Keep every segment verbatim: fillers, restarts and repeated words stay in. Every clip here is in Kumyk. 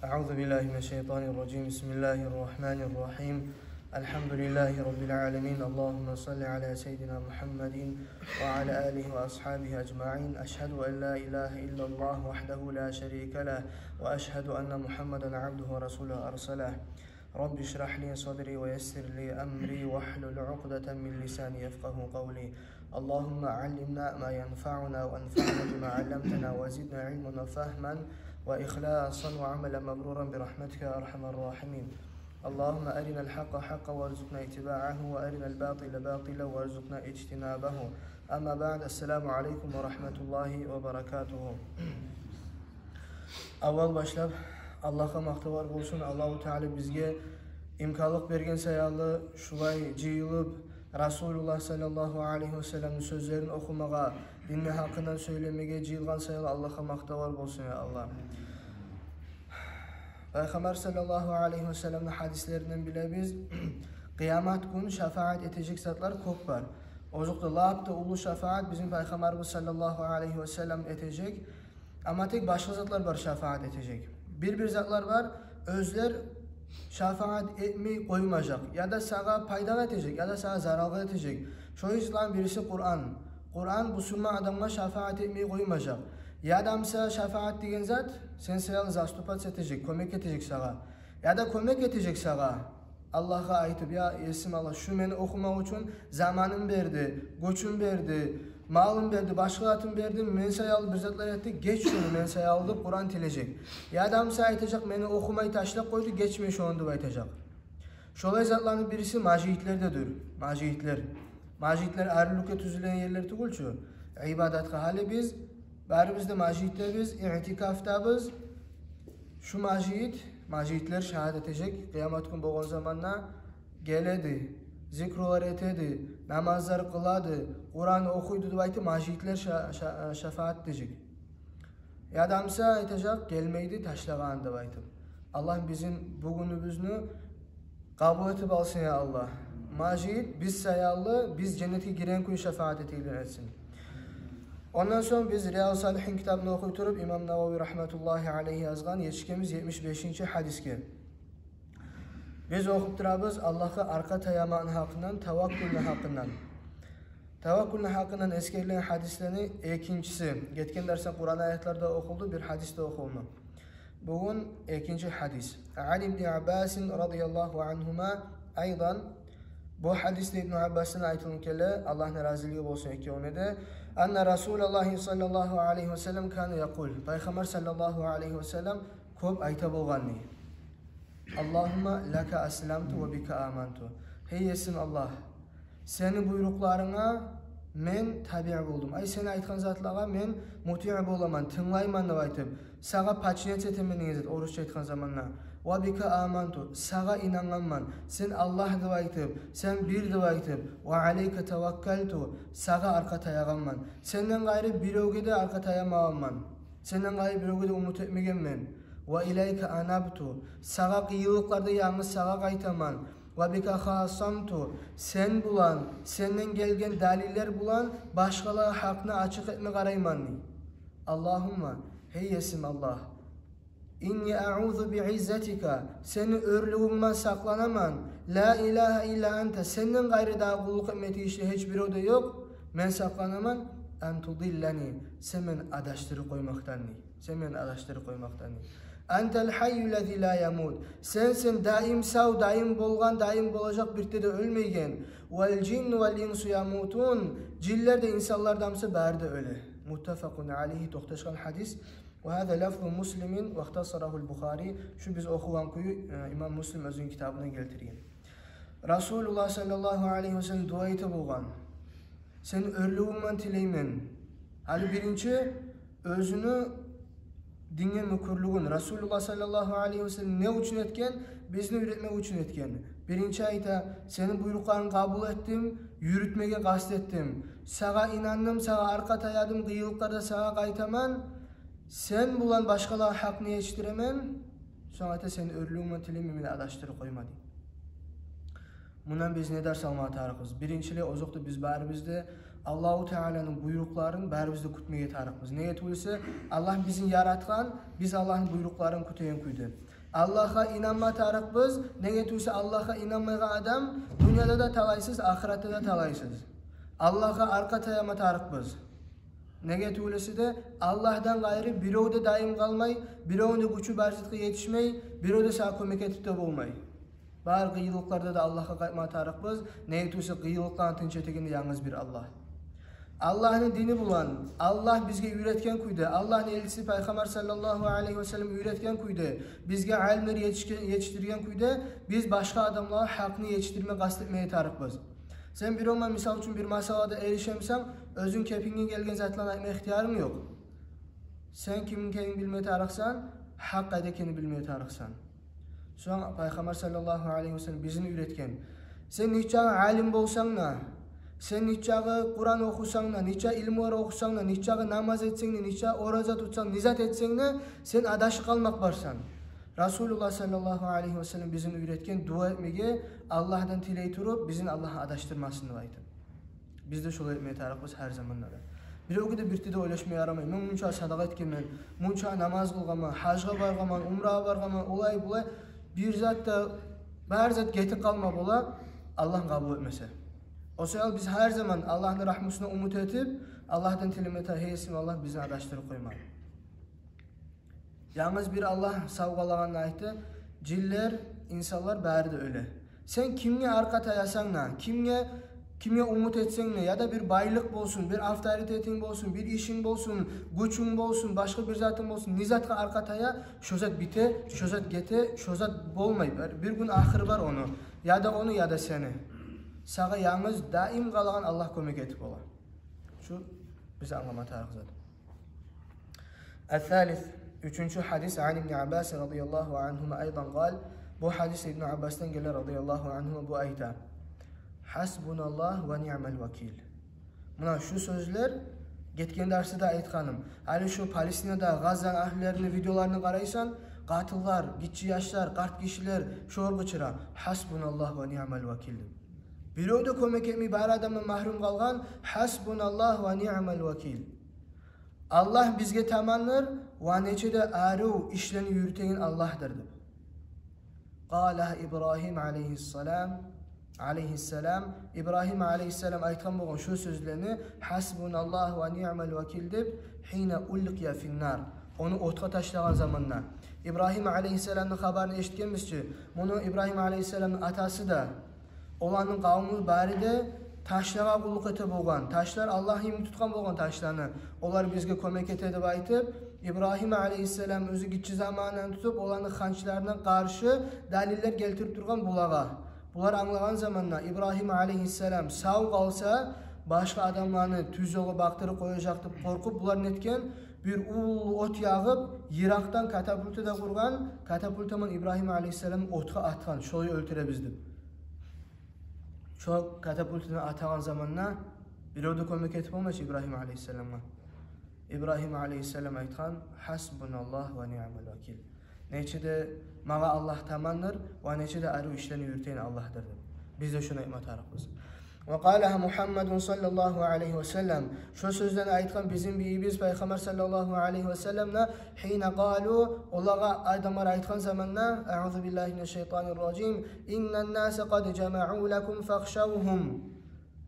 أعوذ بالله من الشيطان الرجيم. بسم الله الرحمن الرحيم. الحمد لله رب العالمين. اللهم صل على سيدنا محمد وعلى آله وأصحابه أجمعين. أشهد أن لا إله إلا الله وحده لا شريك له، وأشهد أن محمدا عبده ورسوله أرسله. رب اشرح لي صدري ويسر لي أمري واحلل عقدة من لساني يفقه قولي. اللهم علمنا ما ينفعنا وانفعنا بما علمتنا وزدنا علما وفهما وإخلاصا وعملا مبرورا برحمتك يا أرحم الراحمين. اللهم أرنا الحق حقا وارزقنا اتباعه وأرنا الباطل باطلا وارزقنا اجتنابه. أما بعد، السلام عليكم ورحمة الله وبركاته. Аввал башлап Аллагьгъа макътавлар болсун, Аллагьу Таала бизге имканлыкъ берген саялы шулай жыйылып, Расулуллагь саллаллагьу алайгьи ва салламны сёзлерин охумагъа, динни гьакъындан сёйлемеге жыйылгъан саялы Аллагьгъа макътавлар болсун, я Аллагь. Пайхаммар саллаллагьу алайгьи ва салламны гьадислеринден билебиз, къыямат гюн шафаат этежек затлар кёп бар. Озокъда, лап да уллу шафаат бизин Пайхаммарыбыз саллаллагьу алайгьи ва саллам этежек. Амма тек башгъа затлар бар шафаат этежек. Бир-бир затлар бар, оьзлер шафаат этмей къоймажакъ, яда сагъа пайдагъа этежек, яда сагъа заралгъа этежек. Шо затланы бириси Къуран. Къуран бусурман адамгъа шафаат этмей къоймажакъ. Яда буса шафаат деген зат сен саялы заступаться этежек, кёмек этежек сагъа. Яда кёмек этежек сагъа. Аллагьгъа айтып: «Я Есим Аллагь, шу мени охумакъ учун заманын берди, гючюн берди, малын берди, башгъа затын берди, мен саялы бир затлар этди, геч шуну мен саялы», — деп Къуран тилежек. Яда буса айтажакъ: «Мени охумай ташлап къойду, гечме шону», — деп айтажакъ. Шолай затланы бириси межитлер де дюр. Межитлер. Межитлер арилюкге тюзюлген ерлер тюгюл чю. Ибадатгъа гьали биз барыбыз да межитдебиз, иътикафдабыз. Шу межит, межитлер шагьат этежек, къыямат гюн болгъан заманда геледи, зикрулар этеди, намазлар къылады, Къуран охуйду деп айтып, межитлер ша-, ша-, шафаат этежек. Яда буса айтажакъ: «Гелмейди, ташлагъан», — деп айтып. Аллагь бизин бугюнюбюзню къабул этип алсын, я Аллагь. Межит биз саялы, биз женнетге гирген кюй шафаат этеген этсин. Ондан сонг биз Риядус-Салигьин китабын охуй туруп, имам Навави рагьматуллагьи алайгьи язгъан, етишгенбиз етмиш бешинчи гьадисге. Биз охуп турабыз Аллагьгъа аркъа таямакъны гьакъындан, таваккулну гьакъындан. Таваккулну гьакъындан эсгерилген гьадислени экинчиси. Гетген дарсда Къуран аятлар да охулду, бир гьадис де охулду. Бугюн экинчи гьадис. Ан ибни Аббасин радияллагьу ангьума айдан. Бу гьадис де Ибну Аббасдан айтылып геле, Аллагьны разилиги болсун экевюне де. Анна Расулаллагьи саллаллагьу алайгьи ва саллам кана якъул. Пайхаммар саллаллагьу алайгьи ва саллам кёп айта болгъан дей: «Аллагьумма лака асламту ва бика аманту». Гьей Есим Аллагь, сени буйрукъларынга мен табиъ болдум. Ай, сен айтгъан затлагъа мен мутиъ боламан, тынглайман деп айтып, сагъа подчиняться этемен деген зат, орусча айтгъан заманда. «Ва бика аманту», сагъа инангъанман, сен Аллагь деп айтып, сен бир деп айтып. «Ва алайка таваккалту», сагъа аркъа таягъанман. Сенден къайры биревге де аркъа таямагъанман. Сенден къайры биревге де умут этмегенмен. «Ва илайка анабту», сагъа къыйынлыкъларда янгыз сагъа къайтаман. «Ва бика хасамту», сен булан, сенден гелген далиллер булан башгъалагъа гьакъны ачыкъ этме къарайман дей. Аллагьумма, гьей Есим Аллагь, инни аъузу би иззатика, сени оьрлюгюнгман сакъланаман. Ла илагьа илла анта, сенден къайры дагъы къуллукъ этме тийишли гьеч бирев де ёкъ. Мен сакъланаман, ан тудиллани, сен мени адашдырып къоймакъдан дей. Сен мени адашдырып къоймакъдан дей. Антал гьайюллази ла ямут. Сенсен даим сав, даим болгъан, даим болажакъ, бирт де оьлмейген. Вал жинну вал инсу ямутун. Жинлер де, инсанлар да буса бары да оьле. Муттафакъун алайгьи, токъташгъан гьадис. Ва гьаза лафзу Муслимин вахтасарагьул Бухари. Шу биз охугъан кюй, э, имам Муслим оьзюню китабында гелтирген. Расулуллагь саллаллагьу алайгьи ва саллам дуа эте болгъан. Сени оьрлюгюнгман тилеймен. Гьали биринчи оьзюню динге мюкюрлюгюн, Расулуллагь саллаллагьу алайгьи ва саллам не учун этген? Бизни уьйретмек учун этген. Биринчи айта: «Сени буйрукъларынгны къабул этдим, юрютмеге къаст этдим. Сагъа инандым, сагъа аркъа таядым, къыйынлыкъларда сагъа къайтаман. Сен булан башгъалагъа гьакъны етишдиремен». Сонг айта: «Сени оьрлюгюнгман тилеймен, мени адашдырып къойма», — дей. Мундан биз не дарс алмагъа тарыкъбыз? Биринчилей, озокъда, биз барыбыз да Аллагьу Тааланы буйрукъларын барыбыз да кютмеге тарыкъбыз. Неге тюгюл эсе, Аллагь бизин яратгъан, биз Аллагьны буйрукъларын кютеген кюйде. Аллагьгъа инанма тарыкъбыз, неге тюгюл эсе, Аллагьгъа инанмайгъан адам дюньяда да талайсыз, ахыратда да талайсыз. Аллагьгъа аркъа таяма тарыкъбыз. Неге тюгюл эсе де, Аллагьдан къайры бирев де дайым къалмай, биревню де гючю бар затгъа етишмей, бирев де сагъа кёмек этип де болмай. Бар къыйынлыкъларда да Аллагьгъа къайтма тарыкъбыз. Неге тюгюл эсе, къыйынлыкъланы тынч этеген янгыз бир Аллагь. Аллагьны дини булан, Аллагь бизге уьйретген кюйде, Аллагьны элчиси Пайхаммар саллаллагьу алайгьи ва саллам уьйретген кюйде, бизге алимлер етишген, етишдирген кюйде биз башгъа адамлагъа гьакъны етишдирме къаст этмеге тарыкъбыз. Сен бирев булан, мисал учун, бир масъалада эришемисен, оьзюнг кепинге гелген затланы айтма ихтиярынг ёкъ. Сен ким экенингни билме тарыкъсан, гьакъ къайда экенин билме тарыкъсан. Сонг Пайхаммар саллаллагьу алайгьи ва саллам бизин уьйретген: сен нечакъы алим болсанг да, сен нечакъы Къуран охусанг да, нечакъы илмулар охусанг да, нечакъы намаз этсенг де, нечакъы ораза тутсанг, не зат этсенг де, сен адашып къалмакъ барсан. Расулуллагь саллаллагьу алайгьи ва саллам бизин уьйретген дуа этмеге, Аллагьдан тилей туруп, бизин Аллагь адашдырмасын деп айтып. Биз де шолай этмеге тарыкъбыз гьар заманда да. Биревге де бирти де ойлашма ярамай: мен мунча садагъа этгенмен, мунча намаз къылгъанман, гьажгъа баргъанман, умрагъа баргъанман, олай-булай. Бир зат да, бар зат гетип къалма бола, Аллагь къабул этмесе. О саялы биз гьар заман Аллагьны рагьмусуна умут этип, Аллагьдан тилеме тарыкъ: гьей, Есим Аллагь, бизин адашдырып къойма. Янгыз бир Аллагь сав къалагъанны айтды. Жинлер, инсанлар бары да оьле. Сен кимге аркъа таясанг да, кимге, кимге умут этсенг де, яда бир байлыкъ болсун, бир авторитетинг болсун, бир ишинг болсун, гючюнг болсун, башгъа бир затынг болсун, не затгъа аркъа тая, шо зат бите, шо зат гете, шо зат болмай. Бир, бир гюн ахыры бар ону. Яда ону, яда сени. Сагъа янгыз даим къалагъан Аллагь кёмек этип бола. Шу биз англама тарыкъ зат. Ас-салис, уьчюнчю гьадис, ан Ибни Аббас радияллагьу ангьума айдан къал. Бу гьадис Ибну Аббасдан геле, радияллагьу ангьума, бу айта: «Гьасбуналлагь ва ниъмал вакил». Муна шу сёзлер, гетген дарсда да айтгъаным, гьали шу Палестинада, Гъаззаны агьлюлерини видеоларына къарайсан, къатынлар, гиччи яшлар, къарт гишилер шогъар къычыра: «Гьасбуналлагь ва ниъмал вакил», – деп. Бирев де кёмек этмей, бар адамдан магьрюм къалгъан. «Гьасбуналлагь ва ниъмал вакил». Аллагь бизге тамандыр, ва нече де арив ишлени юрютеген Аллагьдыр деп. Къала Ибрагьим алайгьиссалам, алайгьиссалам, Ибрагьим алайгьиссалам айтгъан болгъан шу сёзлени, «Гьасбуналлагь ва ниъмал вакил» деп, гьина улкъия финнар, ону отгъа ташлагъан заманда. Ибрагьим алайгьиссаламны хабарын эшитгенбиз чи. Муну Ибрагьим алайгьиссаламны атасы да, оланы къавму бары да ташлагъа къуллукъ эте болгъан. Ташлар Аллагь йимик тутгъан болгъан ташланы. Олар бизге кёмек эте деп айтып, Ибрагьим алайгьиссалам оьзю гиччи заманындан тутуп, оланы ханчларына къаршы далиллер гелтирип тургъан булагъа. Булар англагъан заманда, Ибрагьим алайгьиссалам сав къалса, башгъа адамланы тюз ёлгъа бакъдырып къояжакъ деп къоркъуп, булар нетген, бир уллу от ягъып, йыракъдан катапульта да къургъан, катапультаман Ибрагьим алайгьиссаламны отгъа атгъан, шолай оьлтюребиз деп. Шо катапультаны атагъан заманда бирев де кёмек этип болмай чы Ибрагьим алайгьиссаламгъа. Ибрагьим алайгьиссалам айтгъан: «Гьасбуналлагь ва ниъмал вакил». Нече де магъа Аллагь тамандыр, ва нече де арив ишлени юрютеген Аллагьдыр деп. Биз де шуну айтма тарыкъбыз. Ва къалагьа Мугьаммадун саллаллагьу алайгьи ва саллам. Шо сёзлени айтгъан бизин бийибиз Пайхаммар саллаллагьу алайгьи ва саллам да, гьина къалу, олагъа адамлар айтгъан заманда: «Аузу биллагьи минаш шайтанир ражим. Иннан наса къад жамаъу лакум фахшавгьум».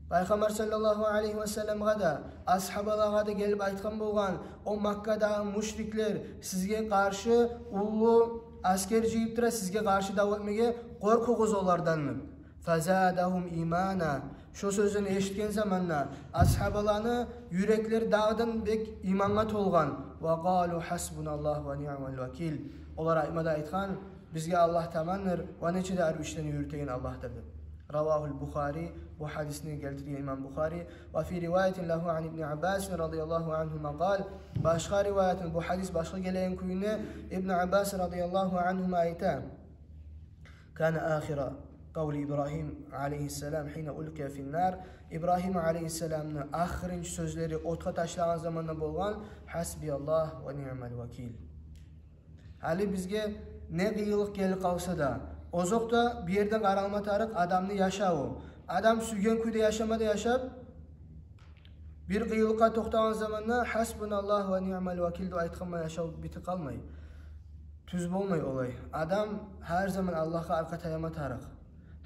Пайхаммар саллаллагьу алайгьи ва салламгъа да, асгьабалагъа да гелип айтгъан болгъан: «О Маккадагъы мушриклер сизге къаршы уллу асгер жыйып тура, сизге къаршы дав этмеге, къоркъугъуз олардан», – деп. Фазадагьум имана. Шо сёзлени эшитген заманда асгьабаланы юреклери дагъыдан бек имангъа толгъан. Ва къалу: «Гьасбуналлагь ва ниъмал вакил». Олар айтма да айтгъан: «Бизге Аллагь тамандыр, ва нече де арив ишлени юрютеген Аллагьдыр», – деп. Равагьул Бухари, бу гьадисни гелтирген имам Бухари. Ва фи риваятин лагьу ан Ибни Аббасин радияллагьу ангьума къал. Башгъа риваятын, бу гьадис башгъа гелеген кюйюнде, Ибну Аббас радияллагьу ангьума айта: «Кана ахира къавли Ибрагьим алайгьиссалам гьина улкъия финнар». Ибрагьим алайгьиссаламны ахырынчы сёзлери отгъа ташлагъан заманда болгъан: «Гьасбияллагь ва ниъмал вакил». Гьали бизге не къыйынлыкъ гелип къалса да, озокъда, бу ерден къаралма тарыкъ адамны яшаву. Адам сюйген кюйде яшама да яшап, Бир къыйынлыкъгъа токътагъан заманда «Хасбуналлагьу ва ниъмал вакил» деп айтгъан булан яшав битип къалмай. Тюз болмай олай. Адам гьар заман Аллагьгъа аркъа таяма тарыкъ.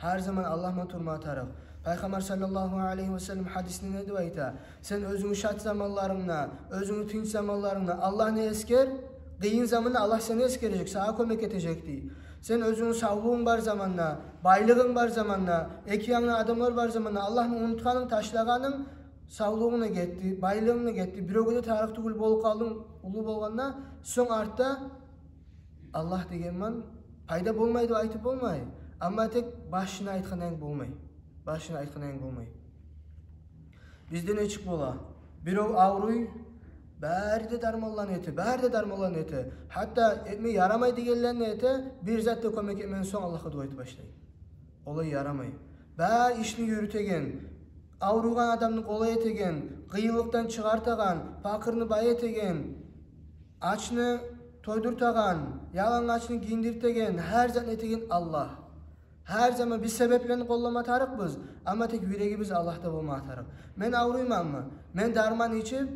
Гьар заман Аллагь булан турма тарыкъ. Пайхаммар саллаллагьу алайгьи ва саллам гьадисинде не деп айта? Сен оьзюнгню шат заманларынгда, оьзюнгню тынч заманларынгда Аллагьны эсгер, къыйын заманда Аллагь сени эсгережек, сагъа кёмек этежек, дей. Сен оьзюнгню савлугъунг бар заманда, байлыгъынг бар заманда, эки янгда адамлар бар заманда Аллагьны унутгъанынг, ташлагъанынг, савлугъунг да гетди, байлыгъынг да гетди, биревге де тарыкъ тюгюл болуп къалдынг, уллу болгъанда, сонг артда Аллагь деген булан пайда болмай деп айтып болмай. Амма тек башына айтгъан янг болмай. Башына айтгъан янг болмай. Бизде нечик бола? Бирев авруй, бары да дарманланы эте, бары да дарманланы эте. Гьатта этме ярамай дегенлени эте, бир зат да кёмек этмеген сонг Аллагьгъа дуа этип башлай. Олай ярамай. Бары ишни юрютеген, авруйгъан адамны къолай этеген, къыйынлыкъдан чыгъартагъан, пакъырны бай этеген, ачны тойдуртагъан, ялангачны гийиндиртеген, гьар затны этеген Аллагь. Гьар заман биз себеплени къоллама тарыкъбыз, амма тек юрегибиз Аллагьда болма тарыкъ. Мен авруйманмы? Мен дарман ичип,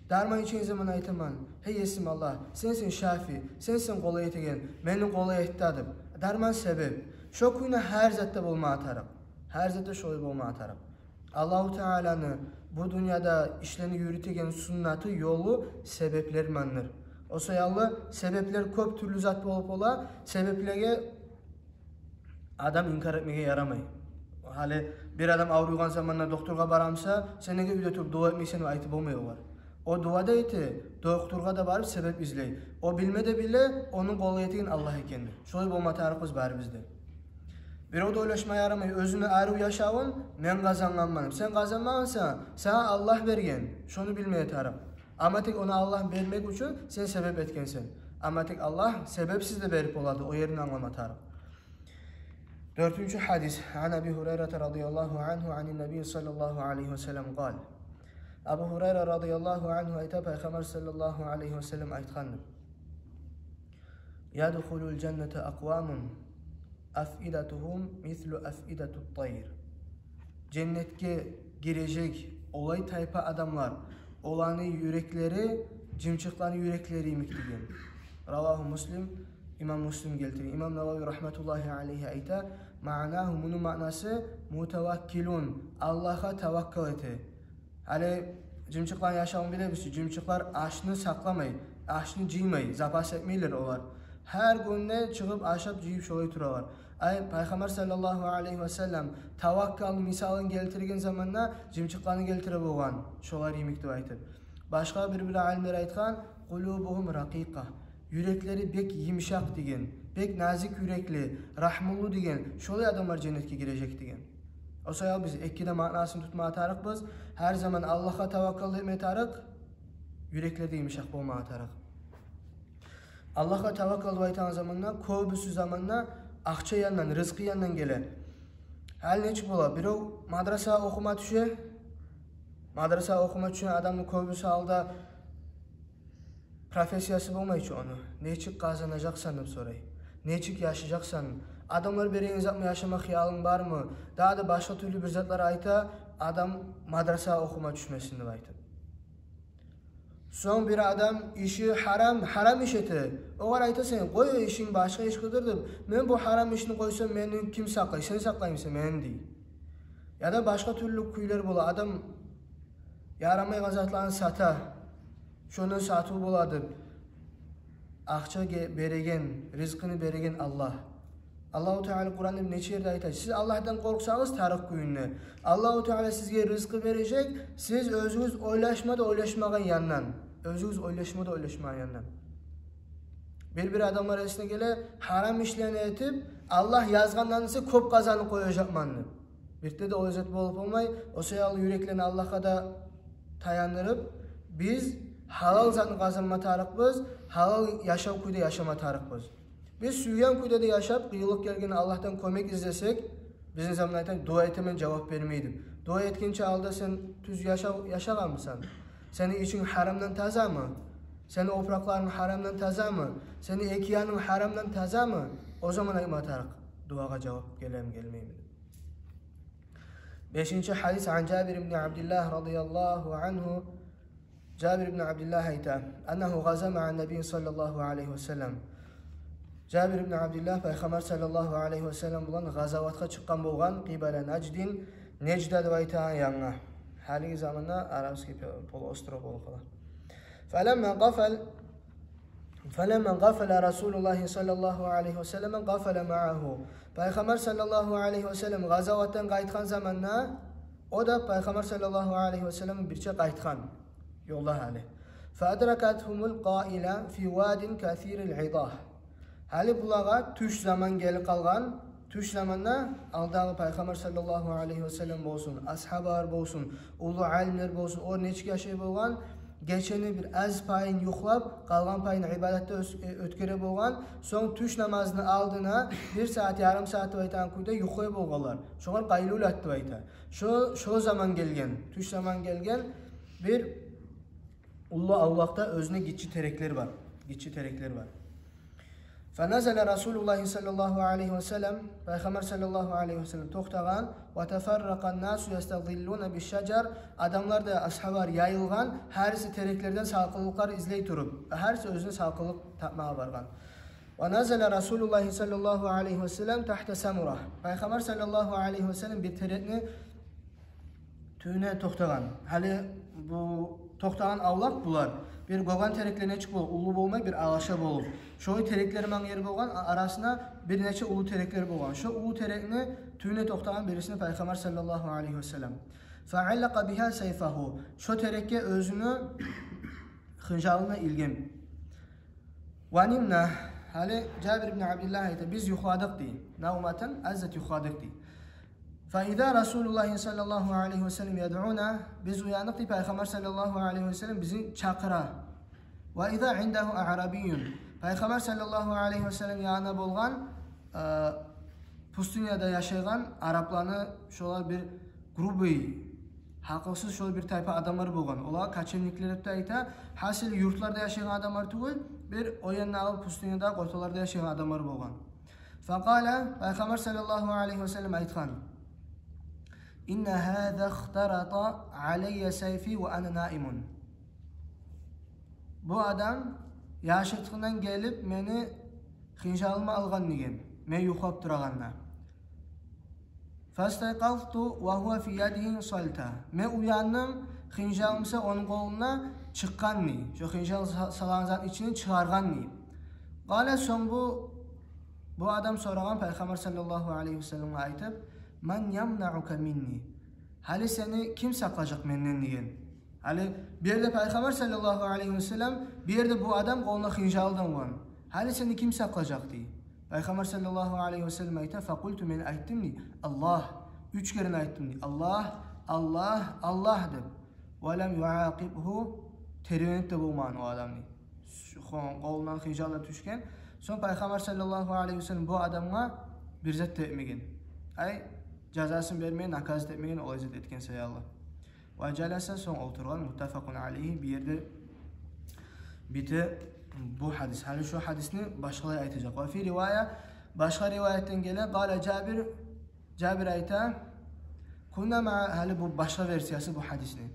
дарман ичген заман айтаман: «Гьей Есим Аллагь, сенсен шафи, сенсен къолай этеген, мени къолай эт да», — деп. Дарман себеп. Шо кюйде гьар затда болма тарыкъ. Гьар затда шолай болма тарыкъ. Аллагьу Тааланы бу дюньяда ишлени юрютеген суннаты, ёлу себеплер буландыр. О саялы себеплер кёп тюрлю зат болуп бола, себеплеге адам инкар этмеге ярамай. Гьали бир адам авруйгъан заманда докторгъа бара буса, сен неге уьйде туруп дуа этмейсен деп айтып болмай огъар. О дуа да эте, докторгъа да барып себеп излей. О билме де биле ону къолай этеген Аллагь экенни. Шолай болма тарыкъбыз барыбыз да. Бирев де ойлашма ярамай оьзюню арив яшавун: «Мен къазангъанман». Сен къазанмагъансан, сагъа Аллагь берген. Шону билме тарыкъ. Амма тек ону Аллагь бермек учун сен себеп этгенсен. Амма тек Аллагь себепсиз де берип болады, о ерин англама тарыкъ. Дёртюнчю гьадис. Ан Аби Гьурайрата радияллагьу ангьу анин Набий саллаллагьу алайгьи ва саллам къал. Абу Гьурайра радияллагьу ангьу айта, Пайхаммар саллаллагьу алайгьи ва саллам айтгъандыр: «Ядхулул жанната акъвамун афидатугьум мислу афидатут тайр». Женнетге гирежек олай тайпа адамлар, оланы юреклери жымчыкъланы юреклери йимик деген. Равагьу Муслим, имам Муслим гелтирген. Имам Навави рагьматуллагьи алайгьи айта, маънагьу, муну маънасы: мутаваккилун, Аллагьгъа таваккал эте. Гьали жымчыкъланы яшавун билебиз чи, жымчыкълар ашны сакъламай, ашны жыймай, запас этмейлер олар. Гьар гюнде чыгъып ашап, жыйып шолай туралар. Ай, Пайхаммар саллаллагьу алайгьи ва саллам таваккалны мисалын гелтирген заманда жымчыкъланы гелтире болгъан, шолар йимик деп айтып. Башгъа бир-бир алимлер айтгъан: «Къулубугьум ракъикъа». Юреклери бек йымышакъ деген, бек назик юрекли, рагьмулу деген, шолай адамлар женнетге гирежек деген. О саялы биз эки де маънасын тутма тарыкъбыз. Гьар заман Аллагьгъа таваккал этме тарыкъ, юреклер де йымышакъ болма тарыкъ. Аллагьгъа таваккал деп айтагъан заманда, кёбюсю заманда акъча яндан, рызкъы яндан геле. Гьали нечик бола? Бирев мадрасагъа охума тюше, мадрасагъа охума тюшген адамны кёбюсю гьалда профессиясы болмай чы ону. Нечик къазанажакъсан деп сорай. Нечик яшажакъсан? Адамлар береген затман яшама хыялынг бармы? Дагъы да башгъа тюрлю бир затлар айта, адам мадрасагъа охума тюшмесин деп айтып. Сонг бир адам иши гьарам, гьарам иш эте. Огъар айтасан: «Къой ишинг, башгъа иш къыдыр», — деп. «Мен бу гьарам ишни къойсам, мени ким сакълай? Сен сакълаймысан мени?» — дей. Яда башгъа тюрлю кюйлер бола. Адам ярамайгъан затланы сата. Шондан сатыв бола деп. Акъча ге-, береген, рызкъыны береген Аллагь. Аллагьу Таала Къуранда нече ерде айта: «Сиз Аллагьдан къоркъсагъыз тарыкъ гюнюнде, Аллагьу Таала сизге рызкъы бережек, сиз оьзюгюз ойлашма да ойлашмагъан яндан». Оьзюгюз ойлашма да ойлашмагъан яндан. Бир-бир адамлар эсине геле, гьарам ишлени этип, Аллагь язгъандан эсе кёп къазанып къояжакъман деп. Бирде де о леззет болуп болмай, о саялы юреклени Аллагьгъа да таяндырып, биз гьалал затны къазанма тарыкъбыз, гьалал яшав кюйде яшама тарыкъбыз. Биз сюйген кюйде де яшап, къыйынлыкъ гелгенде Аллагьдан кёмек излесек, бизин заманда айтайыкъ, дуа этемен, жавап бермей деп. Дуа этгинче алда сен тюз яшав яшагъанмысан? Сени ичинг гьарамдан тазамы? Сени опуракъларынг гьарамдан тазамы? Сени эки янынг гьарамдан тазамы? О заман айтма тарыкъ, дуагъа жавап гелеми, гелмейми деп. Бешинчи гьадис, ан Жабир ибн Абдиллагь радияллагьу ангьу. Жабир ибн Абдиллагь айта: аннагьу гъаза маъа ннабий саллаллагьу алайгьи ва саллам. Жабир ибн Абдиллагь Пайхаммар саллаллагьу алайгьи ва саллам булан гъазаватгъа чыкъгъан болгъан, къибала Наждин, Нажда деп айтагъан янгъа. Гьалиги заманда Арабский пе-, полуостров болуп къала. Фаламма гъафал-, фаламма гъафала Расулуллагьи саллаллагьу алайгьи ва саллам гъафала маъагьу. Пайхаммар саллаллагьу алайгьи ва саллам гъазаватдан къайтгъан заманда, о да Пайхаммар саллаллагьу алайгьи ва саллам бирче къайтгъан ёлда гьали. Фаадракатгьумул къаила фи вадин касирил идагь. Гьали булагъа тюш заман гелип къалгъан. Тюш заманда алдагъы Пайхаммар саллаллагьу алайгьи ва саллам болсун, асгьабалар болсун, уллу алимлер болсун, олар нечик яшай болгъан, гечени бир аз пайын юхлап, къалгъан пайын ибадатда оьс-, э, оьтгере болгъан. Сонг тюш намазны алдына бир сагьат, ярым сагьат деп айтагъан кюйде юхлай болгъанлар. Шогъар къайлулат деп айта. Шо, шо заман гелген, тюш заман гелген, бир уллу авлакъда оьзюне гиччи тереклер бар. Гиччи тереклер бар. Фаназала Расулуллагьи саллаллагьу алайгьи ва саллам, Пайхаммар саллаллагьу алайгьи ва саллам токътагъан, ва тафарракъан насу ястазиллуна бишшажар, адамлар да, асгьабалар яйылгъан, гьариси тереклерден салкъынлыкълар излей туруп, гьариси оьзюне салкъынлыкъ тапмагъа баргъан. Ва назала Расулуллагьи саллаллагьу алайгьи ва саллам тахта самура. Пайхаммар саллаллагьу алайгьи ва саллам бир терекни тюбюне токътагъан. Гьали бу токътагъан авлакъ булар бир гёген тереклер нечик болуп, уллу болмай, бир алаша болуп, шолай тереклер мангер болгъан, а-, арасына бир нече уллу тереклер болгъан. Шо уллу терекни тюбюне токътагъан бирисине Пайхаммар саллаллагьу алайгьи ва саллам. Фааллакъа бигьа сайфагьу. Шо терекге оьзюню хынжалын илген. Ва нимна, гьали Жабир ибн Абдиллагь айта, биз юхладыкъ дей. Навматан аззат, юхладыкъ дей. Фаиза Расулуллагьи саллаллагьу алайгьи ва саллам ядъуна, биз уяндыкъ дей, Пайхаммар саллаллагьу алайгьи ва саллам бизин чакъыра. Ва иза индагьу аърабийюн. Пайхаммар саллаллагьу алайгьи ва саллам янында болгъан, э, пустыняда яшайгъан арапланы шолар бир грубый, гьакъылсыз шолай бир тайпа адамлар болгъан. Олар кочевниклер деп де айта. Гьасили, юртларда яшайгъан адамлар тюгюл, бир о яндагъы пустыняда, къоталарда яшайгъан адамлар болгъан. Факъала, Пайхаммар саллаллагьу алайгьи ва саллам айтгъан: «Инна гьаза ихтарата алайя сайфи ва ана наимун». Бу адам яшыртгъындан гелип мени хынжалымны алгъан деген, мен юхлап турагъанда. «Фастайкъазту ва гьува фи ядигьи салта». Мен уяндым, хынжалым буса ону къолунда чыкъгъан дей. Шо хынжал са-, салагъан затны ичинден чыгъаргъан дей. Къала, сонг бу, бу адам сорагъан Пайхаммар саллаллагьу алайгьи ва салламгъа айтып: «Ман ямнаука минни?» Гьали сени ким сакълажакъ менден деген. Гьали бу ерде Пайхаммар саллаллагьу алайгьи ва саллам, бу ерде бу адам къолуна хынжалдан алгъан. Гьали сени ким сакълажакъ дей. Пайхаммар саллаллагьу алайгьи ва саллам айта: «Факъулту», мен айтдым дей, «Аллагь». Уьч керен айтдым дей: «Аллагь, Аллагь, Аллагь», – деп. «Ва лам юакъибгьу», тербенип де болмагъан о адам дей. Шу къо-, къолундан хынжал да тюшген. Сонг Пайхаммар саллаллагьу алайгьи ва саллам бу адамгъа бир зат да этмеген. Ай, жазасын бермеген, наказать этмеген, олай зат этген саялы. Ва жаласа, сонг олтургъан, муттафакъун алайгьи, бу ерде бите бу гьадис. Гьали шо гьадисни башгъалай айтажакъ. Ва фи ривая, башгъа риваятдан геле, къала Жабир, Жабир айта: «Кунна маъа», гьали бу башгъа версиясы бу гьадисни.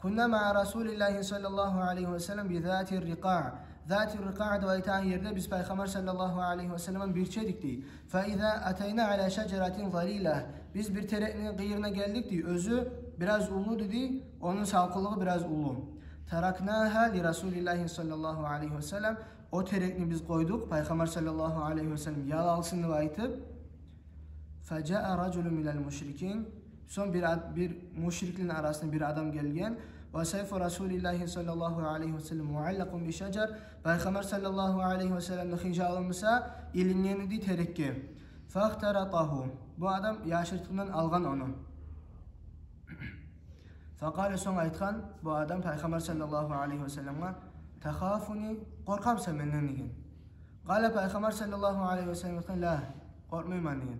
«Кунна маъа Расулиллагьи саллаллагьу алайгьи ва саллам би затир рикъаъ». Затир рикъаъ деп айтагъан ерде биз Пайхаммар саллаллагьу алайгьи ва саллам булан бирче эдик дей. «Фаиза атайна ала шажаратин залила». Биз бир терекни къырыйына гелдик дей. Оьзю бираз уллу дей, ону салкъынлыгъы бираз уллу. «Таракнагьа ли Расулиллагьи саллаллагьу алайгьи ва саллам». О терекни биз къойдукъ, Пайхаммар саллаллагьу алайгьи ва саллам ял алсын деп айтып. «Фажаа ражулун минал мушрикин». Сонг бир ад-, бир мушриклени арасындан бир адам гелген. «Ва сайфу Расулиллагьи саллаллагьу алайгьи ва саллам муаллакъун би шажар». Пайхаммар саллаллагьу алайгьи ва салламны хынжалы буса илинген эди терекге. «Фахтаратагьу». Бу адам яшыртгъындан алгъан ону. «Факъала», сонг айтгъан бу адам Пайхаммар саллаллагьу алайгьи ва салламгъа: «Тахафуни, къоркъамысан менден?» – деген. «Къала», Пайхаммар саллаллагьу алайгьи ва саллам айтгъан: «Ла, къоркъмайман», – деген.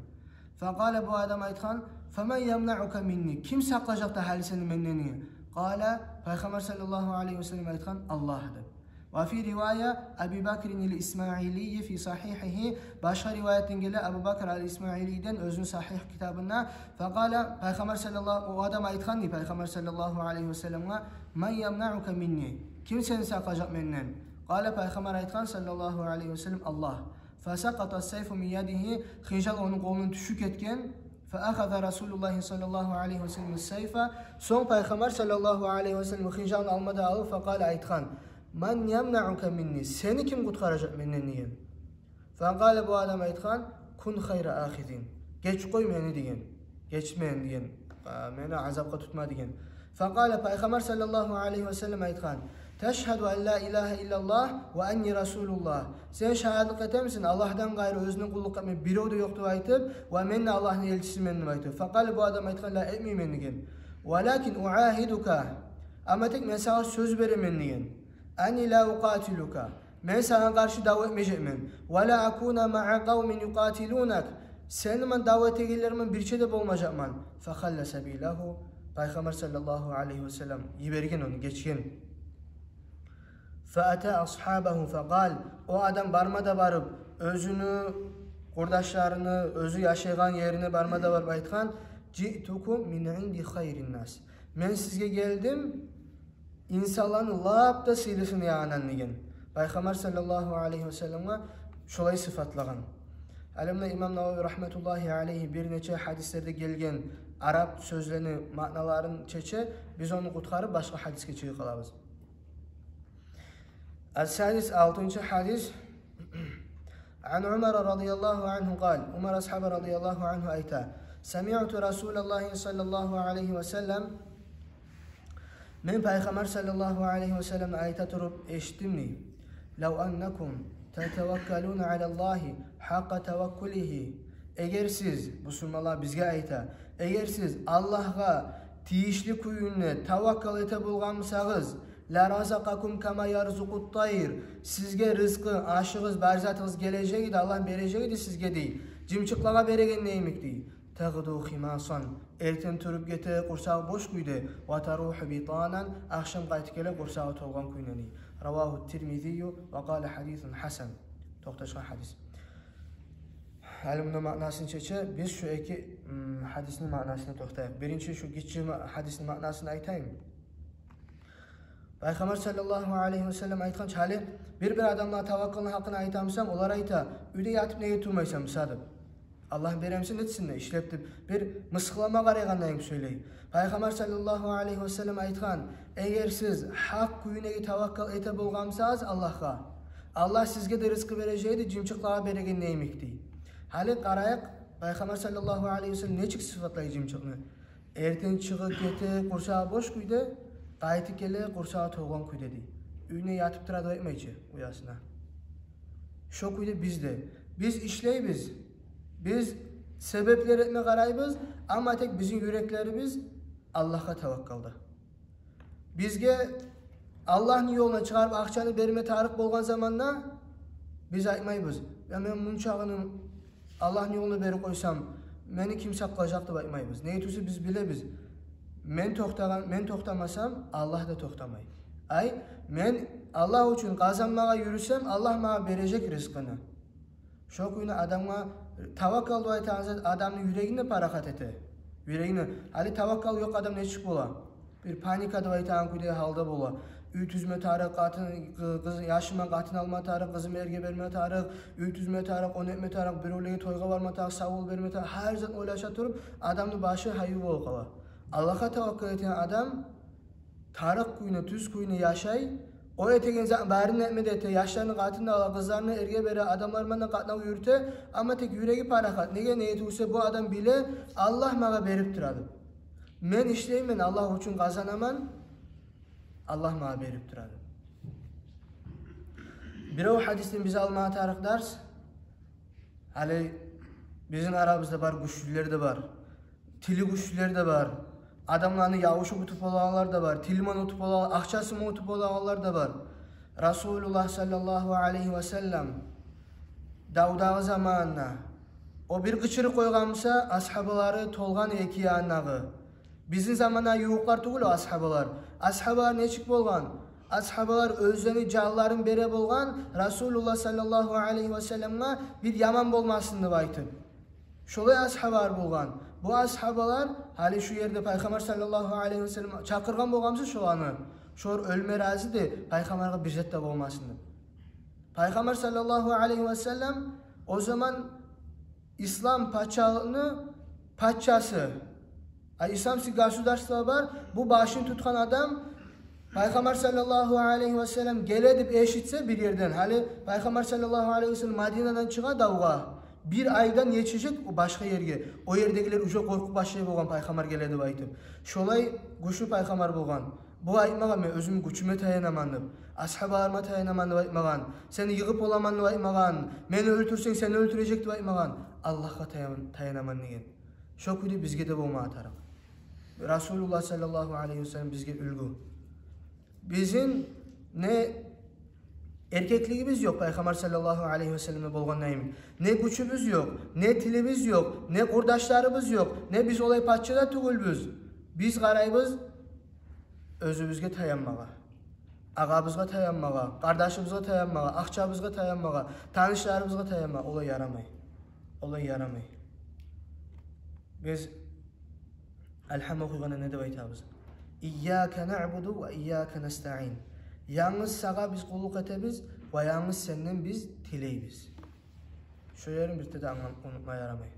«Факъала», бу адам айтгъан: «Фаман ямнаука минни? Ким сакълажакъ да гьали сени менден?» – деген. «Къала», Пайхаммар саллаллагьу алайгьи ва саллам айтгъан: «Аллагь», – деп. وفي رواية أبي بكر الإسماعيلي في صحيحه, башгъа риваятдан геле Абу Бакр ал-Исмаилийден оьзюню Сахих китабында. فقال, Пайхаммар саллаллагьу, о адам айтгъан дей Пайхаммар саллаллагьу алайгьи ва салламгъа: من يمنعك مني? Ким сени сакълажакъ менден? قال, Пайхаммар айтгъан саллаллагьу алайгьи ва саллам: الله. فسقط السيف من يده, хынжал ону къолундан тюшюп гетген. فأخذ رسول الله صلى الله عليه وسلم السيف, сонг Пайхаммар саллаллагьу алайгьи ва саллам хынжалны алма да алып, فقال, айтгъан: من يمنعك مني? Сени ким къутгъаражакъ менден деген. فقال, бу адам айтгъан: كن خير آخذ, геч къой мени деген, геч мени деген, а, мени азапгъа тутма деген. فقال, Пайхаммар саллаллагьу алайгьи ва саллам айтгъан: تشهد أن لا إله إلا الله وأني رسول الله? Сен шагьатлыкъ этемисен Аллагьдан къайры оьзюне къуллукъ этме бирев де ёкъ деп айтып, ва мен де Аллагьны элчисимен деп айтып. فقال, бу адам айтгъан: لا, этмеймен деген. ولكن أعاهدك, амма тек мен сагъа сёз беремен деген. أني لا أقاتلك, мен сагъа къаршы дав этмежекмен. ولا أكون مع قوم يقاتلونك, сени булан дав этегенлер булан бирче де болмажакъман. فخل سبيله, Пайхаммар саллаллагьу алайгьи ва саллам йиберген ону, гечген. فأتى أصحابه فقال, о адам барма да барып, оьзюню къурдашларыны, оьзю яшайгъан ерине барма да барып айтгъан: جئتكم من عند خير الناس, мен сизге гелдим инсанланы лап да сыйлысыны янындан деген. Пайхаммар саллаллагьу алайгьи ва салламгъа шолай сыфатлагъан. Алимлер, имам Навави рагьматуллагьи алайгьи бир нече гьадислерде гелген арап сёзлени маъналарын чече, биз ону къутгъарып башгъа гьадисге чыгъып къалабыз. السادس, алтынчы гьадис. عن عمر رضي الله عنه قال, Умар асгьаба радияллагьу ангьу айта: سمعت رسول الله صلى الله عليه وسلم, мен Пайхаммар саллаллагьу алайгьи ва салламны айта туруп эшитдим дей: لو أنكم تتوكلون على الله حق توكله, эгер сиз, бусурманлагъа бизге айта, эгер сиз Аллагьгъа тийишли кюйде таваккал эте болгъан бусагъыз, لرزقكم كما يرزق الطير, сизге рызкъы, ашыгъыз, бар затыгъыз гележек эди, Аллагь бережек эди сизге дей, жымчыкълагъа берегенде йимик дей. تغدو خماصا, эртен туруп гете къурсагъы бош кюйде, وتروح بطانا, ахшам къайтып геле къурсагъы толгъан кюйде дей. رواه الترمذي وقال حديث حسن. Токъташгъан гьадис. Гьали муну маънасын чече, биз шу эки, м, гьадисни маънасына токътайыкъ. Биринчи шу гиччи ма-, гьадисни маънасын айтайым. Пайхаммар саллаллагьу алайгьи ва саллам айтгъан чы, гьали бир-бир адамлагъа таваккалны гьакъын айтамысан, олар айта: «Уьйде ятып неге турмайсан буса?» — деп. «Аллагь беремисен, этсин де, ишлеп», — деп, бир мысгъыллама къарайгъандай сёйлей. Пайхаммар саллаллагьу алайгьи ва саллам айтгъан: «Эгер сиз гьакъ кюйде таваккал эте болгъан бусагъыз Аллагьгъа, Аллагь сизге де рызкъы бережек эди, жымчыкълагъа берегенде йимик», — дей. Гьали къарайыкъ, Пайхаммар саллаллагьу алайгьи ва саллам нечик сыфатлай жымчыкъны? Эртен чыгъып гете къурсагъы бош кюйде, къайтып геле къурсагъы толгъан кюйде, дей. Уьюне ятып тура деп айтмай чы, уясына. Шо кюйде биз де. Биз ишлейбиз. Биз себеплер этме къарайбыз, амма тек бизин юреклерибиз Аллагьгъа таваккалда. Бизге Аллагьны ёлуна чыгъарып акъчаны берме тарыкъ болгъан заманда биз айтмайбыз: «Я, мен мунчагъыны Аллагьны ёлуна берип къойсам, мени ким сакълажакъ?» — деп айтмайбыз. Неге тюгюл де биз билебиз: мен токътагъан, мен токътамасам, Аллагь да токътамай. Ай, мен Аллагь учун къазанмагъа юрюсем, Аллагь магъа бережек рызкъыны. Шо кюйде адамгъа таваккал деп айтагъан зат адамны юрегин де парахат эте. Юрегин де. Гьали таваккал ёкъ адам нечик бола? Бир паника деп айтагъан кюйде гьалда бола. Уьй тюзме тарыкъ, къатын, къы-, къыз, яшыма къатын алма тарыкъ, къызымны эрге берме тарыкъ, уьй тюзме тарыкъ, ону этме тарыкъ, биревлеге тойгъа барма тарыкъ, савул берме тарыкъ, гьар зат ойлаша туруп, адамны башы гьайыв болуп къала. Аллагьгъа таваккал этген адам тарыкъ кюйде, тюз кюйде яшай. О этеген затны барын да этме де эте, яшланы къатын да ала, къызланы эрге бере, адамлар булан да къатнав юрюте, амма тек юреги парахат. Неге? Неге тюгюл де бу адам биле: «Аллагь магъа берип тура», — деп. «Мен ишлеймен, Аллагь учун къазанаман, Аллагь магъа берип тура», — деп. Бирев гьадисден биз алмагъа тарыкъ дарс. Гьали бизин арабызда бар гючлюлер де бар, тили гючлюлер де бар, адамланы явушуп утуп болагъанлар да бар, тили булан утуп болагъан, акъчасы булан утуп болагъанлар да бар. Расулуллагь саллаллагьу алайгьи ва саллам давдагъы заманында о бир къычырып къойгъан буса, асгьабалары толгъан эки янындагъы. Бизин заманда ювукълар тюгюл о асгьабалар. Асгьабалар нечик болгъан? асгьабалар оьзлени жанларын бере болгъан Расулуллагь саллаллагьу алайгьи васалламгъа бир яман болмасын деп айтып. Шолай асгьабалар болгъан. Бу асгьабалар гьали шу ерде Пайхаммар саллаллагьу алайгьи васаллам чакъыргъан болгъан буса шоланы, шолар оьлме рази де, Пайхаммаргъа бир зат да болмасын деп. Пайхаммар саллаллагьу алайгьи васаллам о заман ислам пачалыкъны пачасы, а исламский государство бар, бу башын тутгъан адам, Пайхаммар саллаллагьу алайгьи васаллам геле деп эшитсе бир ерден, гьали Пайхаммар саллаллагьу алайгьи васаллам Мадинадан чыгъа давгъа, бир айдан етишежек о башгъа ерге, о ердегилер уже къоркъуп башлай болгъан Пайхаммар геле деп айтып. Шолай гючлю Пайхаммар болгъан. Бу айтмагъан: «Мен оьзюм гючюме таянаман», — деп, асгьабаларыма таянаман деп айтмагъан, «Сени йыгъып боламан» деп айтмагъан, «Мени оьлтюрсенг, сени оьлтюрежек» деп айтмагъан, «Аллагьгъа таян-, таянаман» деген. Шо кюйде бизге де болмагъа тарыкъ. Расулуллагь саллаллагьу алайгьи васаллам бизге уьлгю. Бизин не эркеклигибиз ёкъ Пайхаммар саллаллагьу алайгьи васалламда болгъандай, не гючюбюз ёкъ, не тилибиз ёкъ, не къурдашларыбыз ёкъ, не биз олай пача да тюгюлбюз. Биз къарайбыз оьзюбюзге таянмагъа, агъабызгъа таянмагъа, къардашыбызгъа таянмагъа, акъчабызгъа таянмагъа, танышларыбызгъа таянмагъа. Олай ярамай. Олай ярамай. Биз Алгьам охуйгъанда не деп айтабыз? «Ийяка наъбуду ва ийяка настаъин». Янгыз сагъа биз къуллукъ этебиз ва янгыз сенден биз тилейбиз. Шо ерин бирте де англам-, унутма ярамай.